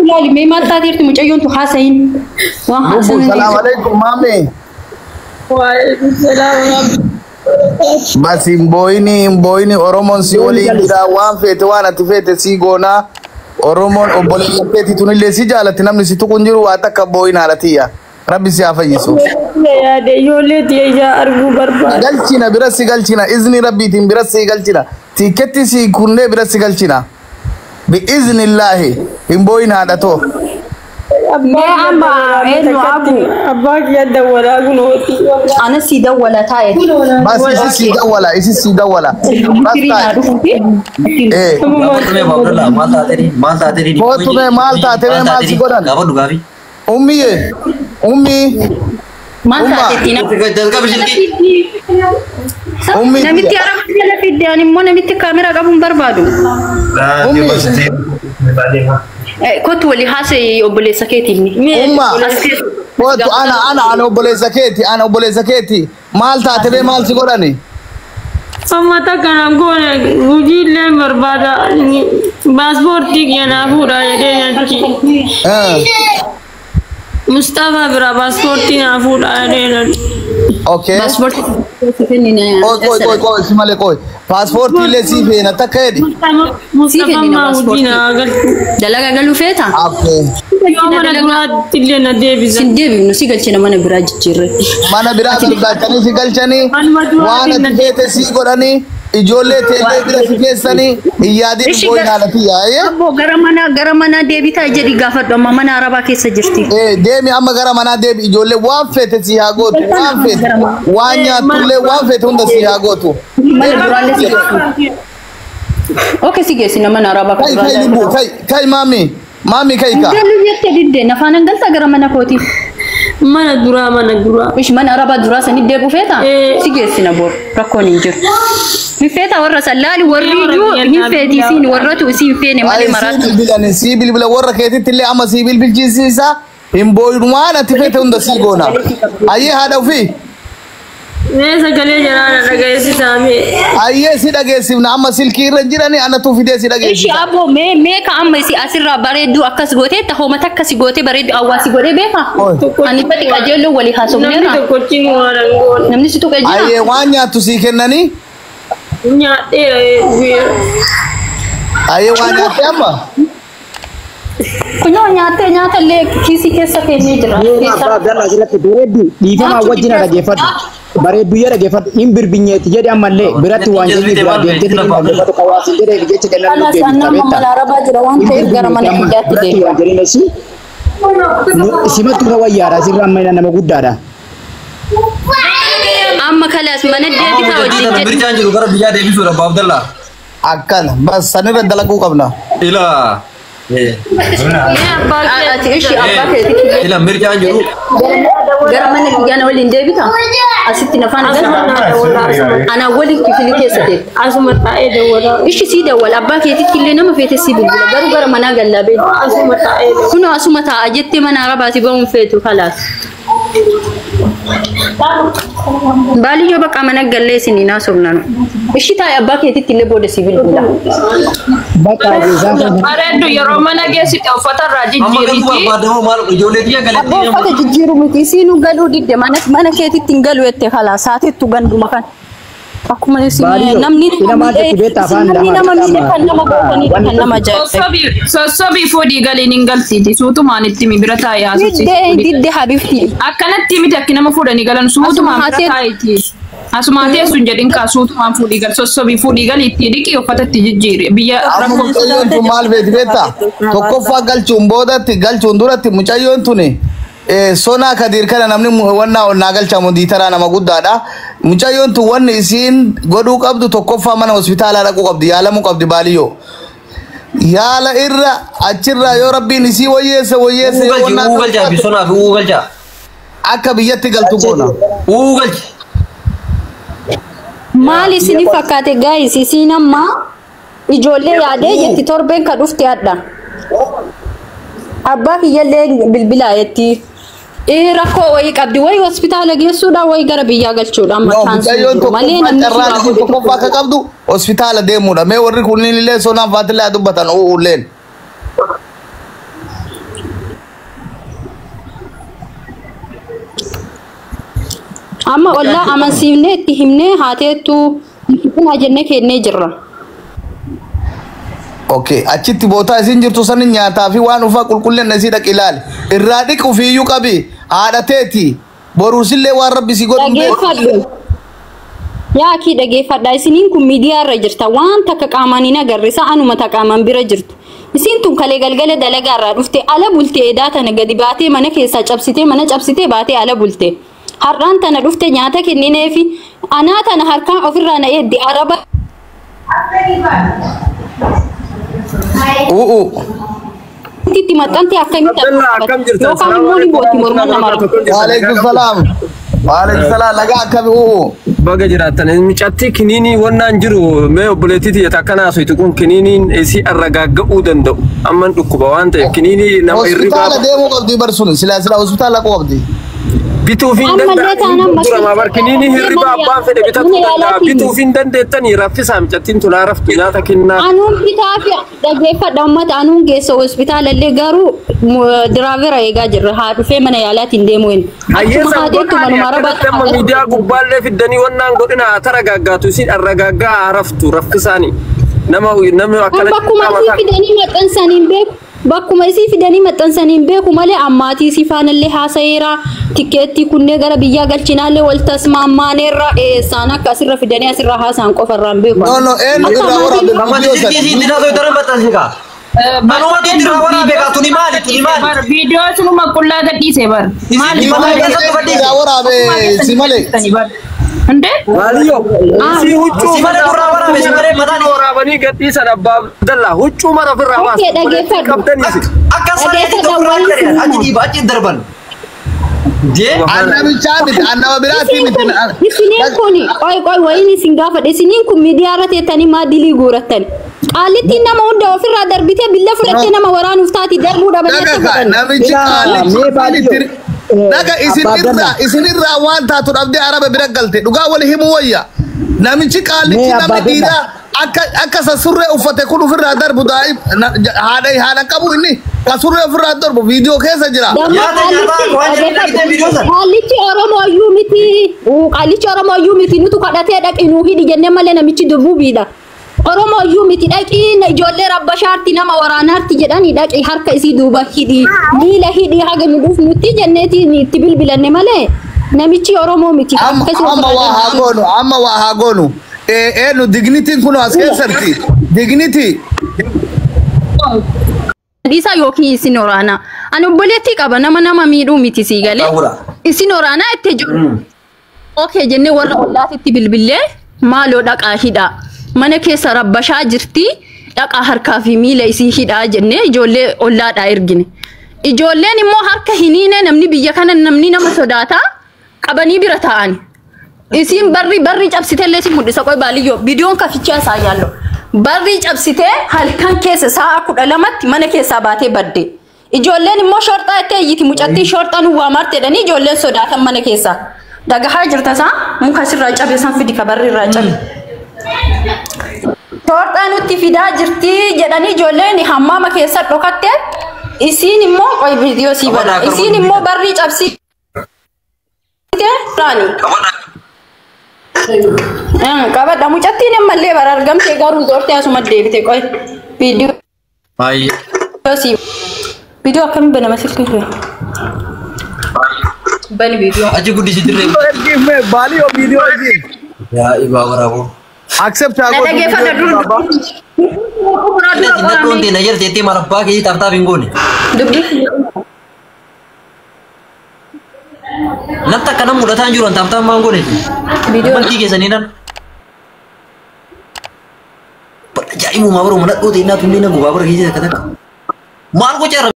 Laali mee maal taateerti mucayyoon tu haasayin. Waan Lubbu haasayin. salaam alaikum maame. Waalaikum salaam. Bas hin booyini hin booyini Oromoon si waliin jira waan feete waan ati feete si goonaa. Oromoon obboleeyyan keetii tunillee si jaalatti namni si tuqu hin jiru waa takka booyin haadhatiyya. Rabbi si haa fayyisu. Yaade ijoollee tiyya ijaa arguu barbaada. Galchina bira si galchina izni rabbiitiin bira si galchina tiiketti si kunnee bira si galchina. Bi'iznillaahi hin booyin haadhatoo. Mee amma eenyu abu? Abbaa kiyya dawwalaa kunooti. Ana si dawwala taa'e. Bas isi si dawwala isi si dawwala. Bas Firii naa taa'e. dhufuufi. Eh. Gaafadhu Abdullah maal taatee maal taatee Kootu mee maal taate mee maal si godhan? Gaafadhu gaafii. Ummiyye ummi Maal Umma. taateetti na? Jalqabi silkii. Ummi Namitti araba jala fidde ani immoo namitti kaameraa qabu hin barbaadu. Ummi Kottu walii haasa'e obboleessa keetiin. Umma. As keessa. Kootu ana ana ana obboleessa keeti ana obboleessa keeti maal taate mee maal si godhani? Amma takka na goone hojii illee barbaada. Paaspoortii kiyya naa fuudhaa jedhee achi. Eh, Mustafaa bira paaspoortii naa fuudhaa jedhee achi. Okay. Paaspoortii kennina. Qoy qoy qoy qoy si malee qoy. Paaspoortii illee sii feena takka jedhi. Sii Mustafaa kennina maa hojii naa galchu. Dalagaa galuu feeta? Okay. Yoo mana duraatti illee na deebisan. Sin deebifnu si galchina mana biraa jijjiirre. Mana biraa barbaachanii si galchanii Manuma waan duraatiin ati na feete sii godhanii ijoollee teellee bira si keessanii hin yaadin Ishi booyin haadhatii yaa'ee. Abbo gara manaa deebitaa jedhi gaafadhu amma mana arabaa keessa jirti. Eh, deemi amma gara manaa deemi ijoollee waan feete si haa gootu waan feete waan nyaattullee waan feete hunda si haa gootu. Mana duraallee si geessu. Okay si geessina mana arabaa Kai kai lubbu kai kai maami maami kai ka. Gallu jettee didde nafaan galta gara mana kooti. Mana duraa mana duraa. Ishi mana arabaa duraa sanii deebi'u feeta? Eh. Si geessina bor rakkoon hin jiru. Hin feeta warra san laali warri iyyuu hin feeti isiin warratu isiin feene malee Ay, sii maraatu. bilbilan sii bilbila warra keetitti illee amma sii bilbilchiisiisa hin booyin waan ati feete hunda sii goona. Ayyee haadha ofii Mee sagalee jaraa na dhageessisaa mee. ayyee si dhageessifna amma silkii irra hin jirani anatu fidee si Ishi dhageessisa. abbo mee mee ka amma isi asirraa bareedduu akkas gootee tahoma takka si gootee bareedduu awwaasi godhee beeka. Ani badi qajeeloo walii Namni haasofneera. tokkochi nu waan hin goone. Namni si tuqee jira. Ayyee waan nyaattu sii kennanii Nyaadheera guyyaa. ayyee waan nyaatte amma. Kunoo nyaattee nyaata illee kiisii keessa kennee jira. Abbaa Abdallaa asirratti bareeddu dhiifama wajjin dhaggeeffadhu. Bareeddu dhaggeeffadhu hin birbinyeetti jedhi ammallee biratti waan jedhi biraa deemtee dhaggeeffatu hawaasni jedhee jecha kennaa Kanas deebifta annaa beektaa. mana arabaa jira waan ta'eef gara mana kiyyaatti Biratti deema. waan jedhin asi simattu irra wayyaadha asirra amma nama guddaadha. Amma kalaas mana deebitaa wajjin jedhu. Birchaan jiru gara biyyaa deebisuudha Abbaa Abdallaa. Akkana bas sanirra dalaguu qabna. Ila. Mee abbaa kee. Ati ishi abbaa keetii Ila mirchaan jiru. gara mana kiyyaa na waliin deebita. Asitti na faana Asuma galta. naa dawwalaa asuma. Anaa waliin kifilii keessa deemta. Asuma taa'ee dawwalaa. Ishi sii dawwala abbaa keetitti illee nama feete sii bilbila garuu gara manaa gallaa beeku. Asuma taa'ee dawwalaa. Kunoo asuma taa'a jettee mana arabaati bahuun feetu kalaas. Baaliyyoo bakka mana gallee isin hin haasofnanu. Ishi taa'e abbaa keetitti illee booda sii bilbila. Bakka isaan kan Bareeddu yeroo mana geessite uffata irraa Amma galuu jijjiiriti. barbaadamoo maal ijoollee tiyya Abbaa galeetti. uffata jijjiiru miti isiinuu galuu didde mana keetitti hin galu jette kalaas haatettu ganduma kan. Akkuma isin Baaliyyoo, namni ila maal jetti beektaa afaan namni lama nama miidhe kan nama gootaniidha kan nama ajaa'iba. Sossobii fuudhii galiin hin galtiiti. Suutumaan itti mi bira taa'ee Diddee haasofsiisi. didde habibti. Akkanatti miti akki nama fuudhanii galan suutumaan Asuma bira haatee- taa'iiti. Asuma teessu hin jedhin kaa suutumaan fuudhii gal sossobii fuudhii galii itti dhiqii uffata itti jijjiiri. Biyya Amma rakkoo mucayyoon tun maal feeti beektaa? Tokkoffaa galchuun boodatti galchuun duratti mucayyoon tuni sonaa kadiir kana namni wannaa onnaa galchamu diitaraa nama guddaadha. Mucayyoon tun wanni isiin godhuu qabdu tokkoffaa mana hospitaalaa dhaquu qabdi yaalamuu qabdi baaliyyoo. Yaala irra achirraa yoo rabbiin isii wayyeesse wayyeesse yoo Uu galchi wannaa uu galcha bisonaaf uu galcha. akka biyyatti galtu goona. Uu galchi. Maal isinii fakkaate gaayis isiin amma ijoollee yaadee jetti torbeen ka dhufte hadha. Abbaa kiyyallee bilbilaa jetti. Ee rakkoo wayii qabdi wayii hospitaala geessuudha wayii gara biyyaa galchuudha amma No, chaansii mucayyoon jiru malee tokkoffaa namni carraa suuraa isiin godhe tokkoffaa akka qabdu hospitaala deemuudha. Mee warri kunniin illee sonaan faatillee haa dubbatan u'uulleen. Amma ollaa amansiifnee itti himnee haateettu hin jennee kennee jirra. Okay, achitti bootaa isin jirtu san nyaataa fi waan ufaa qulqullina isii dhaqi ilaali. Irraa dhiqu fiiyyuu qabi. Haadha teeti. Boruusillee waan rabbi si godhu hin beeku. Dhageeffadhu. Yaa kii dhageeffadha. Isiniin kun miidiyaa irra jirta. Waan takka qaamaan hin agarre isa anuma takka qaamaan bira jirtu. Isiin tun kalee galgala dalagaa irraa dhufte ala bulte edaa tana gadi baatee mana keessaa cabsitee mana cabsitee baatee ala bulte. Har'aan tana dhufte nyaata kennineefi anaa tana harkaan ofirraa na eeddi araba. U'u. Itti maxxante akkamitti Akkam jirtan? yookaan immoo ni booti morma namarra. Waalaikum salaam. Waalaikum salaam. Nagaa akkami u'u. Baga jiraattan mucatti kiniinii wannaan jiru mee obboleettii tiyya takka naasoo kun kiniiniin isii arragaagga'uu danda'u amman dhukkuba waan ta'eef kiniinii nama hirribaa Hospitaala deemuu qabdi barsuun silaa silaa hospitaala dhaquu qabdi. bituuf hin Ammallee taanaan danda'u bar kiniinii hirribaa abbaan fedhe bitachuu Mana danda'a yaalaatiin. bituuf hin dandeettanii raffisaa mucattiin tunaa raftu nyaata kennaa. Anuun bitaa fi dhageeffadha uummata anuun geessa hospitaala illee garuu diraavera eegaa jirra haa dhufee mana yaalaatiin deemuu hin. Achuma Hayyeessa haateettu manuma akkanatti amma arabaa miidiyaa gubbaallee fiddanii wannaan godhina haa taragaaggaatu isin arragaaggaa haa raftu raffisaanii nama namni akkana Bakkuma isii fidanii maxxansaniin beeku. Bakkuma isii fidanii maxxansaniin beeku malee ammaatii isii faanallee haasayeera tikkeettii kunnee gara biyyaa galchinaallee wal tasmaammaaneerra eessaan akka asirra fidanii asirra haasaan qofarraan beeku. No no eenyu Akka irraa maatiin waraabe Amma viidiyoo silkii sana. isiitti naasoo itti maxxanse kaa. Anumatu itti waraabee kaa tuni maali tuni maali? Viidiyoo sunuma qullaa gadhiise bar. Maali? Isin Viidiyoo keessatti eenyu irraa waraabe si malee. Hundee? Maaliyyoo isii huccuu Si malee nurraa waraabe si malee mataan waraabanii gadhiisan abbaa Abdallaa huccuu mara ofirraa baasu. Okkee, dhageeffadhu. Qabdaniisi. akka sareetti tokkorraa jedhan achi dhiiba achi darban. Jee Annamichaa miti annama biraatti miti. Isiniin kun qoy qoy wayiin isin gaafadha. Isiniin kun miidiyaa irra teettanii maa dilii guurattan? Qaallittiin nama hunda ofirraa darbitee billa fudhattee nama waraanuuf taati darbuu dhabanii Dhaga akka ka godhan. namichi Ilaa, qaallichi mee baaliyyoo. Dhaga isin Abbaa irraa Abdallaa. isin irraa waan taatu dhabdee araba bira galte dhugaa wal himuu wayya. Namichi qaallichi Mee namni Abbaa Abdallaa. dhiiraa akka akka isa surree uffate kun ofirraa darbu daa'im haadha haadha qabu inni ka surree ofirraa darbu viidiyoo keessa jira. Damma Nyaata nyaataa waan jedhan dhaqxee viidiyoo sana. Qaallichi Oromoo iyyuu miti. Qaallichi Oromoo iyyuu miti. Nutu kadhatee dhaqi nuu hidhi jennee malee namichi dubbubiidha. Oromoo iyyuu miti dhaqi ijoollee rabbashaarti nama waraanaarti jedhanii dhaqi harka isii duuba hidhi miila hidhi haga nu dhufnutti jenneeti itti bilbilanne malee namichi Oromoo miti. Amma Harka isii amma ofirraa waa haa darbu. goonu amma waa haa goonu. Eenyu dignitiin kun as keessatti dignity. Dhiisaa yookiin isin waraanaa. Ani obboleettii qaba nama nama miidhuu miti sii galee. Qaawudha. Isin waraanaa itti jiru. Okee jennee warra ollaatitti bilbillee maaloo dhaqaa hidhaa. Mana keessa rabbashaa jirti dhaqaa harkaa fi miila isii hidhaa jennee ijoollee ollaadhaa ergine. Ijoolleen immoo harka hiniine namni biyya kana namni nama sodaataa qabanii bira taa'ani. Isiin barri barri cabsitee si mul'isa qoy baaliyyoo viidiyoon kafichaa isaa yaallo. Barri cabsitee halkan keessa sa'a 12tti mana keessaa baatee badde. Ijoolleen immoo shorxaa itti eeyyiti mucattii shorxaa nu waa marte jedhanii ijoolleen sodaatan mana keessaa. Dhagahaa jirta isaa muka sirraa cabe san fidi ka barri irraa cabe. Shorxaa nutti fidaa jirti jedhanii ijoolleen hammaama keessa dhokatte isiin immoo qoy viidiyoo sii bana. Isiin immoo barrii cabsitee raani. Qabadha mucattiin ammallee bara argamte garuu zoortee asuma deebite qoy viidiyoo Baay'ee. sii viidiyoo akkamii banama silkii kee bani viidiyoo Achi guddisi dirree. Ergiifme baaliyyoo viidiyoo ergiif. Yaa ibaa waraaboo. Accept haa na gootu dhageeffadha viidiyoo dur abbaa. Nadhoon teena jirti jettee maal abbaa keetii taaftaaf hin goone. dubbii Natti akkana mul'ataa hin jiru taaftaaf maan goone. viidiyoo Mankii keessanii nan. Ajaa'ibumaa baruma nadhoo teennaa tunnee na gubaa bara keessa takka takka. Maal gocha irra